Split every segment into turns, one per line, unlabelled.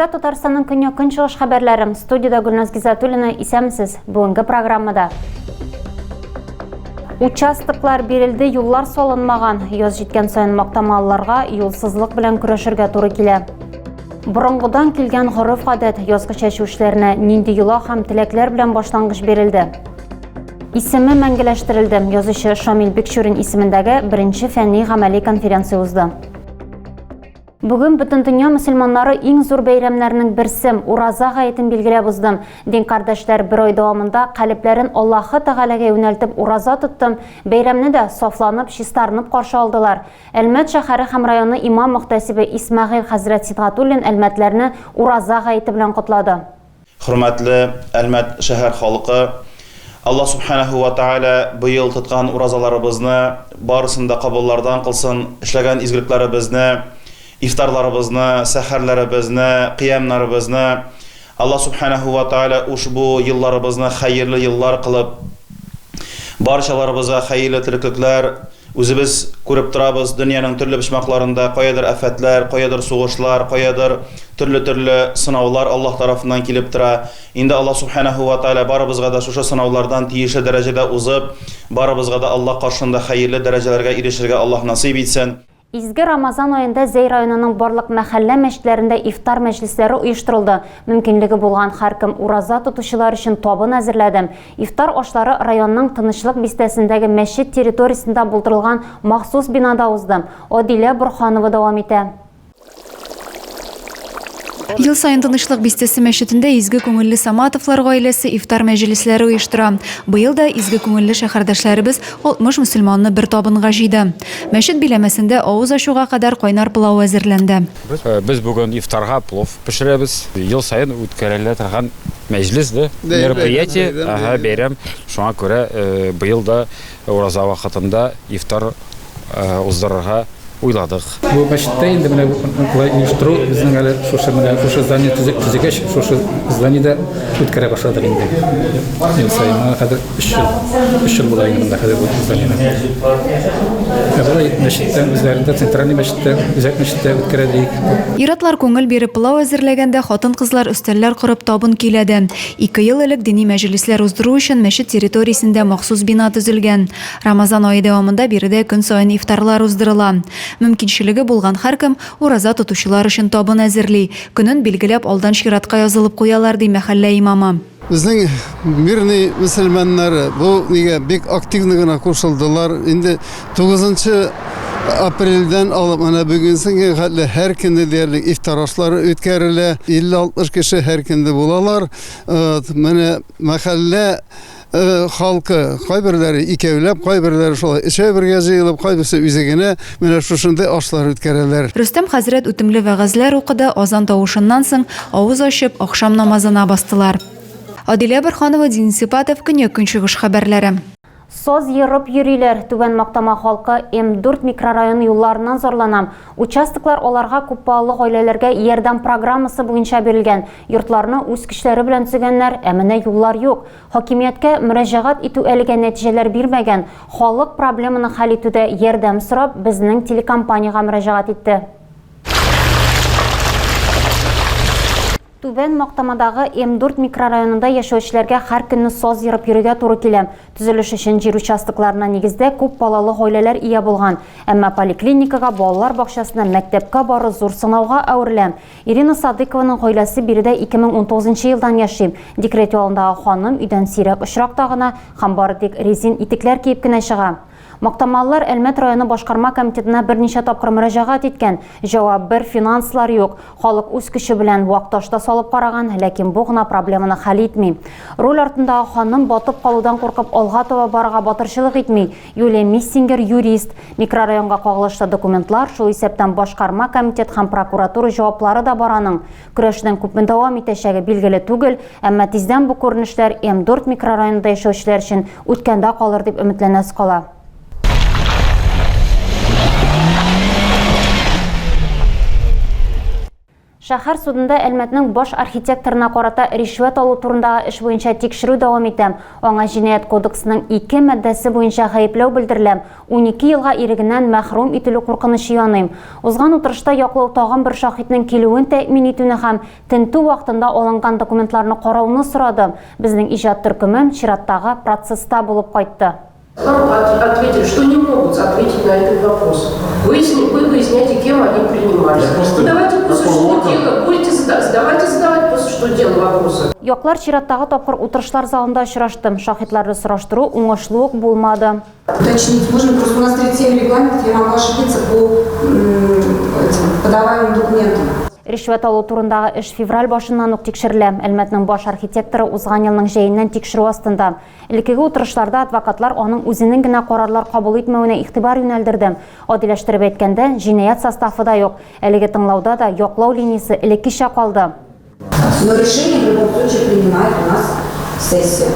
Эфирда Татарстанның көньяк-көнчыгыш хәбәрләре. Студиядә Гөлназ Гизатуллина. Исәнмесез. Бүгенге программада. Участоклар бирелде, юллар салынмаган. Яз җиткән саен мактамалыларга юлсызлык белән көрәшергә туры килә. Борынгыдан килгән гореф-гадәт язгы чәчү эшләренә нинди йола һәм теләкләр белән башлангыч бирелде? Исеме мәңгеләштерелде. Язучы Шамил Бикчурин исемендәге беренче фәнни-гамәли конференция узды. Бүген бөтен дөнья мөселманнары иң зур бәйрәмнәрнең берсе, Ураза гаетен билгеләп узды. Дин кардәшләр бер ай дәвамында калебләрен Аллаһы Тәгаләгә юнәлтеп ураза тотты, бәйрәмне дә сафланып, чистарынып каршы алдылар. Әлмәт шәһәре һәм районы имам-мөхтәсибе Исмәгыйль хәзрәт Сибгатуллин әлмәтләрне Ураза гаете белән котлады.
Хөрмәтле Әлмәт шәһәр халкы! Аллаһ Сүбхәнәһү вә Тәгалә быел тоткан уразаларыбызны барысын да кабуллардан кылсын, эшләгән изгелекләребезне, ифтарларыбызны, сәхәрләребезне, кыямнарыбызны Аллаһ Сүбхәнәһү вә Тәгалә ушбу елларыбызны хәерле еллар кылып, барчаларыбызга хәерле тереклекләр, Үзебез күреп торабыз, дөньяның төрле почмакларында каядыр афәтләр, каядыр сугышлар, каядыр төрле-төрле сынаулар Аллаһ тарафыннан килеп тора. Инде Аллаһ Субханаһу ва Тааля барыбызга да шушы сынаулардан тиешле дәрәҗәдә узып, барыбызга да Аллаһ каршында хәерле дәрәҗәләргә ирешергә Аллаһ насыйп итсен.
Изге Рамазан аенда Зәй районының барлык мәхәллә мәчетләрендә ифтар мәҗлесләре оештырылды. Мөмкинлеге булган һәркем ураза тотучылар өчен табын әзерләде. Ифтар ашлары районның Тынычлык бистәсендәге мәчет территориясендә булдырылган махсус бинада узды. Адилә Борһанова дәвам итә.
Ел саен Тынычлык бистәсе мәчетендә изге күңелле Саматовлар гаиләсе ифтар мәҗлесләре оештыра. Быел да изге күңелле шәһәрдәшләребез 60 мөселманны бер табынга җыйды. Мәчет биләмәсендә авыз ачуга кадәр кайнар пылау әзерләнде.
Без бүген ифтарга плов пешерәбез. Ел саен үткәрелә торган мәҗлес, да, мероприятие, ага, бәйрәм. Шуңа күрә быел да ураза вакытында ифтар уздырырга уйладык.
Бу мәчеттә инде менә болай оештыру безнең әле шушы менә шушы здание төзегәч, шушы зданиедә үткәрә башладык инде. Ел саен моңа кадәр 3 ел, 3 ел була инде монда хәзер бу зданиедә. Ә болай мәчеттә үзләрендә центральный мәчеттә, үзәк мәчеттә үткәрә дик.
Ир-атлар күңел биреп пылау әзерләгәндә, хатын-кызлар өстәлләр корып табын көйләде. Ике ел элек дини мәҗлесләр уздыру өчен мәчет территориясендә махсус бина төзелгән. Рамазан ае дәвамында биредә көн саен ифтарлар уздырыла. Мөмкинчелеге булган һәркем ураза тотучылар өчен табын әзерли. Көнен билгеләп алдан чиратка язылып куялар, ди мәхәллә имамы.
Безнең мирный мөселманнары бу нигә бик активно гына кушылдылар. Инде тугызынчы апрельдән алып менә бүгенсенгә хәтле һәр көнне диярлек ифтар ашлары үткәрелә. 50-60 кеше һәр көнне булалар. Менә мәхәллә халкы, кайберләре икәүләп, кайберләре шулай өчәү бергә җыелып, кайберсе үзе генә менә шушындый ашлар үткәрәләр.
Рөстәм хәзрәт үтемле вәгазьләр укыды, азан тавышыннан соң, авыз ачып, ахшам намазына бастылар. Адилә Борһанова, Денис Ипатов, Көньяк-Көнчыгыш хәбәрләре.
Саз ерып йөриләр. Түбән Мактама халкы М-4 микрорайоны юлларыннан зарлана. Участоклар аларга күпбалалы гаиләләргә ярдәм программасы буенча бирелгән. Йортларны үз көчләре белән төзегәннәр, ә менә юллар юк. Хакимияткә мөрәҗәгать итү әлегә нәтиҗәләр бирмәгән. Халык проблеманы хәл итүдә ярдәм сорап, безнең телекомпаниягә мөрәҗәгать итте. Түбән Мактамадагы М-4 микрорайонында яшәүчеләргә һәр көнне саз ерып йөрергә туры килә. Төзелеш өчен җир участокларына нигездә күп балалы гаиләләр ия булган. Әмма поликлиникага, балалар бакчасына, мәктәпкә бару зур сынауга әверелә. Ирина Садыйкованың гаиләсе биредә 2019 нчы елдан яши. Декрет ялындагы ханым өйдән сирәк очракта гына һәм бары тик резин итекләр киеп кенә чыга. Мактамалылар Әлмәт районы башкарма комитетына берничә тапкыр мөрәҗәгать иткән. Җавап бер, финанслар юк. Халык үз көче белән вак таш та салып караган, ләкин бу гына проблеманы хәл итми. Руль артындагы ханым батып калудан куркып алга таба барырга батырчылык итми. Юлия Миссингер, юрист. Микрорайонга кагылышлы документлар, шул исәптән башкарма комитет һәм прокуратура җаваплары да бар аның. Көрәшнең күпме дәвам итәчәге билгеле түгел, әмма тиздән бу күренешләр М-4 микрорайонында яшәүчеләр өчен үткәндә калыр дип өметләнәсе кала. Шәһәр судында Әлмәтнең баш архитекторына карата ришвәт алу турындагы эш буенча тикшерү дәвам итә. Аңа Җинаять кодексының ике маддәсе буенча гаепләү белдерелә, 12 елга ирегеннән мәхрүм ителү куркынычы яный. Узган утырышта яклау тагын бер шаһитнең килүен тәэмин итүне һәм тентү вакытында алынган документларны карауны сорады. Безнең иҗат төркеме чираттагы процесста булып кайтты.
Нам ответили, что не могут ответить на этот вопрос. Выясни, вы выясняете, кем они принимались. Ну, давайте по существу дела, будете задавать, давайте задавать по существу дела вопросы.
Яклар чираттагы тапкыр утырышлар залында очрашты. Шаһитларны сораштыру уңышлы ук булмады.
Уточнить можно, просто у нас 37 регламент, я могу ошибиться по этим подаваемым документам.
Ришвәт алу турындагы эш февраль башыннан ук тикшерелә. Әлмәтнең баш архитекторы узган елның җәеннән тикшерү астында. Элеккеге утырышларда адвокатлар аның үзенең генә карарлар кабул итмәвенә игътибар юнәлдерде. Гадиләштереп әйткәндә, җинаять составы да юк. Әлеге тыңлауда да яклау линиясе элеккечә калды.
Но решение в любом случае принимает у нас сессия.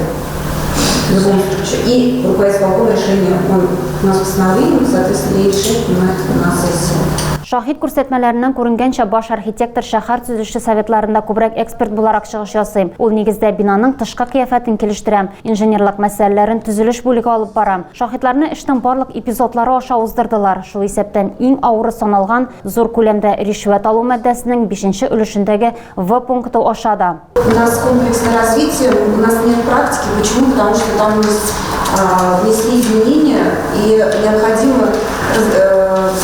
В любом случае. И руководитель решение, он у нас постановление, соответственно, и решение принимает у нас сессия.
Шаһит күрсәтмәләреннән күренгәнчә, баш архитектор шәһәр төзелеше советларында күбрәк эксперт буларак чыгыш ясый. Ул нигездә бинаның тышкы кыяфәтен килештерә, инженерлык мәсьәләләрен төзелеш бүлеге алып бара. Шаһитларны эшнең барлык эпизодлары аша уздырдылар, шул исәптән иң авыры саналган зур күләмдә ришвәт алу маддәсенең бишенче өлешендәге В пункты аша да.
У нас комплексное развитие, у нас нет практики. Почему? Потому что там у нас внесли изменения и необходимо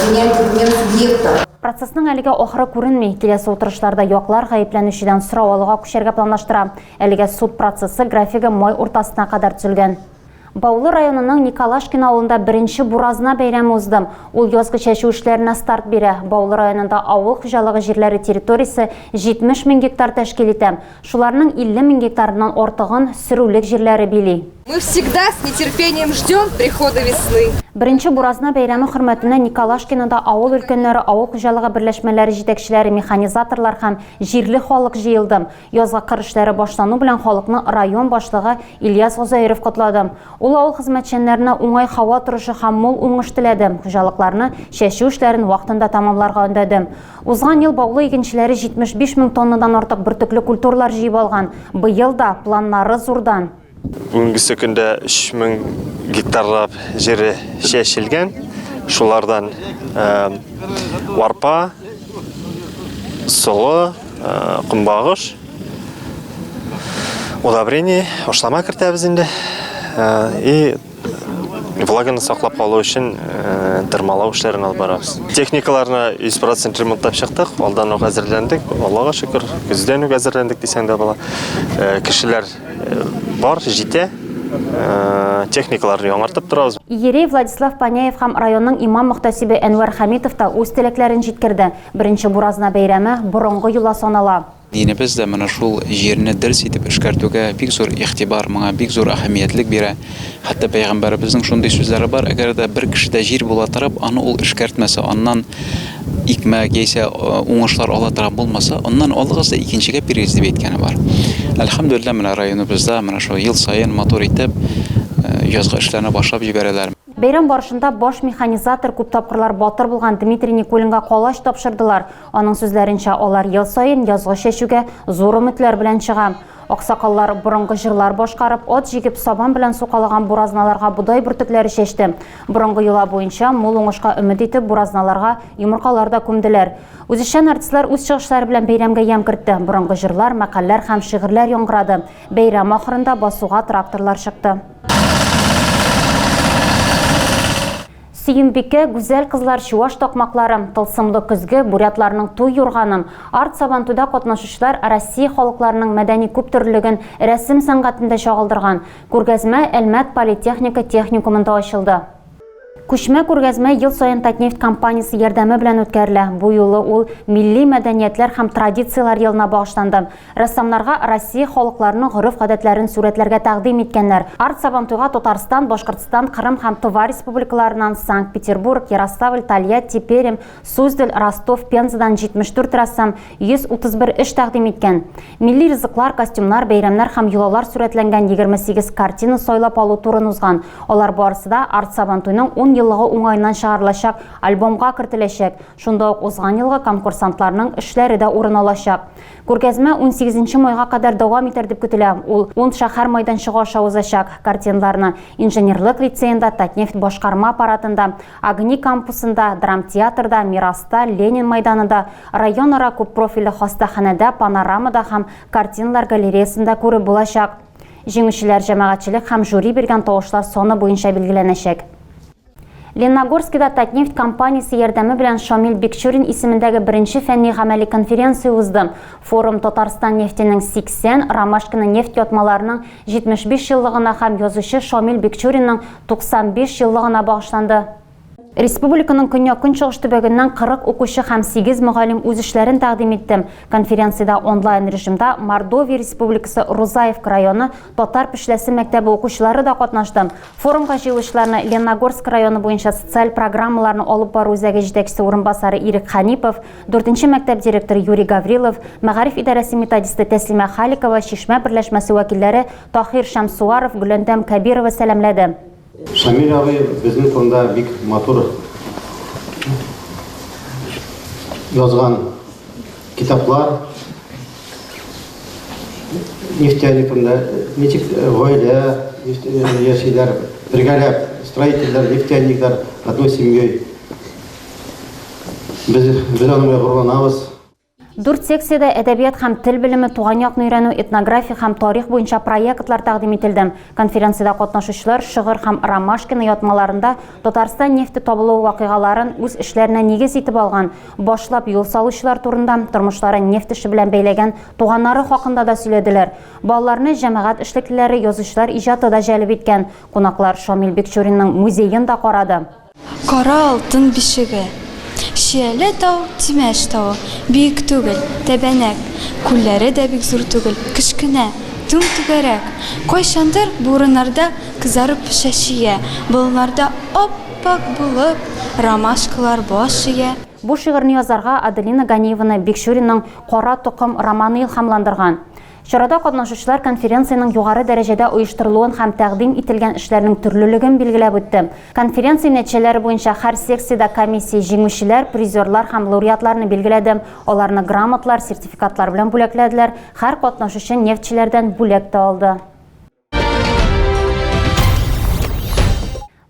принять документ субъекта.
Процессның әлегә ахыры күренми. Киләсе утырышларда яклар гаепләнүчедән сорау алуга күчәргә планлаштыра. Әлегә суд процессы графигы май уртасына кадәр төзелгән. Баулы районының Николашкино авылында беренче буразна бәйрәме узды. Ул язгы чәчү эшләренә старт бирә. Баулы районында авыл хуҗалыгы җирләре территориясе 70 мең гектар тәшкил итә. Шуларның 50 мең гектарыннан артыгын сөрүлек җирләре били.
Мы всегда с нетерпением ждем прихода весны.
Беренче буразна бәйрәме хөрмәтенә Николашкинода авыл өлкәннәре, авыл хуҗалыгы берләшмәләре җитәкчеләре, механизаторлар һәм җирле халык җыелды. Язгы кыр эшләре башлану белән халыкны район башлыгы Ильяс Гозәеров котлады. Ул авыл хезмәтчәннәренә уңай һава торышы һәм мул уңыш теләде, хуҗалыкларны чәчү эшләрен вакытында тәмамларга өндәде. Узган ел Баулы игенчеләре 75 мең тоннадан артык бөртекле культуралар җыеп алган. Быел да планнары зурдан.
Бүгенгесе көндә 3000 гектарлап җире чәчелгән. Шулардан арпа, солы, көнбагыш, удобрение, ашлама кертәбез инде. И влаганы саклап калу өчен тырмалау эшләрен алып барабыз. Техникаларны 100% ремонтлап чыктык, алдан ук әзерләндек. Аллага шөкер, көздән үк әзерләндек дисәң дә була. Кешеләр бар, җитә. Техникаларны яңартып торабыз.
Иерей Владислав Паняев һәм районның имам-мөхтәсибе Әнвәр Хәмитов та үз теләкләрен җиткерде. Беренче буразна бәйрәме борынгы йола санала.
Динебез дә менә шул җирне дөрес итеп эшкәртүгә бик зур игътибар, моңа бик зур әһәмиятлек бирә. Хәтта пәйгамбәребезнең шундый сүзләре бар, әгәр дә бер кешедә җир була торып, аны ул эшкәртмәсә, аннан икмәк яисә уңышлар ала торган булмаса, аннан алыгыз да икенчегә бирегез дип әйткәне бар. Әлхәмдүлилләһ, менә районыбызда менә шул ел саен матур итеп язгы эшләрне башлап җибәрәләр.
Бәйрәм барышында баш механизатор, күп тапкырлар батыр булган Дмитрий Никулинга калач тапшырдылар. Аның сүзләренчә, алар ел саен язгы чәчүгә зур өметләр белән чыга. Аксакаллар борынгы җырлар башкарып, ат җигеп, сабан белән сукалаган буразналарга бодай бөртекләре чәчте. Борынгы йола буенча, мул уңышка өмет итеп, буразналарга йомыркалар да күмделәр. Үзешчән артистлар үз чыгышлары белән бәйрәмгә ямь кертте. Борынгы җырлар, мәкальләр һәм шигырьләр яңгырады. Бәйрәм ахырында басуга тракторлар чыкты. Сөембикә, гүзәл кызлар, чуаш такмаклары, тылсымлы көзге, бурятларның туй юрганы. Арт-Сабантуйда катнашучылар Россия халыкларының мәдәни күптөрлелеген рәсем сәнгатендә чагылдырган. Күргәзмә Әлмәт политехника техникумында ачылды. Күчмә күргәзмә ел саен Татнефть компаниясе ярдәме белән үткәрелә. Бу юлы ул Милли мәдәниятләр һәм традицияләр елына багышланды. Рәссамнарга Россия халыкларының гореф-гадәтләрен сурәтләргә тәкъдим иткәннәр. Арт-Сабантуйга Татарстан, Башкортстан, Кырым һәм Тыва республикаларыннан, Санкт-Петербург, Ярославль, Тольятти, Пермь, Суздаль, Ростов, Пензадан 74 рәссам 131 эш тәкъдим иткән. Милли ризыклар, костюмнар, бәйрәмнәр һәм йолалар сурәтләнгән 28 картина сайлап алу турын узган. Алар барысы да Арт-Сабантуйның ун еллыгы еллыгы уңаеннан чыгарылачак альбомга кертеләчәк. Шунда ук узган елгы конкурсантларның эшләре дә урын алачак. Күргәзмә унсигезенче майга кадәр дәвам итәр дип көтелә. Ул ун шәһәр майданчыгы аша узачак. Картиналарны Инженерлык лицеенда, Татнефть башкарма аппаратында, Огни кампусында, драмтеатрда, Мираста, Ленин майданында, районара күппрофильле хастаханәдә, Панорамада һәм картиналар галереясында күреп булачак. Җиңүчеләр җәмәгатьчелек һәм жюри биргән тавышлар саны буенча билгеләнәчәк. Ленногорскида Татнефть компаниясе ярдәме белән Шамил Бикчурин исемендәге беренче фәнни-гамәли конференция узды. Форум Татарстан нефтенең 80, Ромашкино нефть ятмаларының 75 еллыгына һәм язучы Шамил Бикчуринның 95 еллыгына багышланды. Республиканың көньяк-көнчыгыш төбәгеннән 40 укучы һәм 8 мөгаллим үз эшләрен тәкъдим итте. Конференциядә онлайн режимда Мордовия Республикасы Рузаевка районы Татар Пешләсе мәктәбе укучылары да катнашты. Форумга җыелучыларны Ленногорск районы буенча социаль программаларны алып бару үзәге җитәкчесе урынбасары Ирек Хәнипов, дүртенче мәктәп директоры Юрий Гаврилов, мәгариф идарәсе методисты Тәслимә Халикова, Чишмә берләшмәсе вәкилләре Таһир Шәмсуаров, Гөләндәм Кәбирова сәламләде.
Шамил абый безнең турында бик матур язган китаплар, нефтяник турында, ничек гаилә яшиләр, бергәләп, строительләр, нефтяниклар одной семьей. Без, без аның белән горурланабыз.
Дүрт секциядә әдәбият һәм тел белеме, туган якны өйрәнү, этнография һәм тарих буенча проектлар тәкъдим ителде. Конференциядә катнашучылар Шыгыр һәм Ромашкино ятмаларында Татарстан нефте табылу вакыйгаларын үз эшләренә нигез итеп алган, башлап юл салучылар турында, тормышларын нефть эше белән бәйләгән туганнары хакында да сөйләделәр. Балаларны җәмәгать эшлеклеләре, язучылар иҗаты да җәлеп иткән. Кунаклар Шамил Бикчуринның музеен да карады.
Кара алтын бишеге. Чияле тау, Тимәш тавы. Биек түгел, тәбәнәк. Күлләре дә бик зур түгел, кечкенә, түм-түгәрәк. Кайчандыр бу урыннарда кызарып пешә чия, болыннарда ап-ак булып ромашкалар баш ия.
Бу шигырьне язарга Аделина Ганиеваны Бикчуринның Кара токым романы илһамландырган. Чарада катнашучылар конференциянең югары дәрәҗәдә оештырылуын һәм тәкъдим ителгән эшләрнең төрлелеген билгеләп үтте. Конференция нәтиҗәләре буенча һәр секциядә комиссия җиңүчеләр, призерлар һәм лауреатларны билгеләде. Аларны грамоталар, сертификатлар белән бүләкләделәр, һәр катнашучы нефтьчеләрдән бүләк тә алды.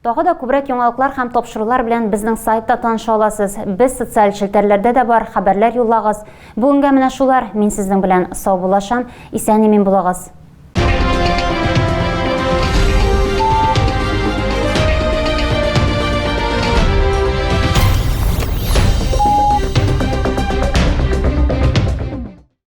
Тагы да күбрәк яңалыклар һәм тапшырулар белән безнең сайтта таныша аласыз. Без социаль челтәрләрдә дә бар, хәбәрләр юллагыз. Бүгенгә менә шулар. Мин сезнең белән саубуллашам. Исән-имин булыгыз.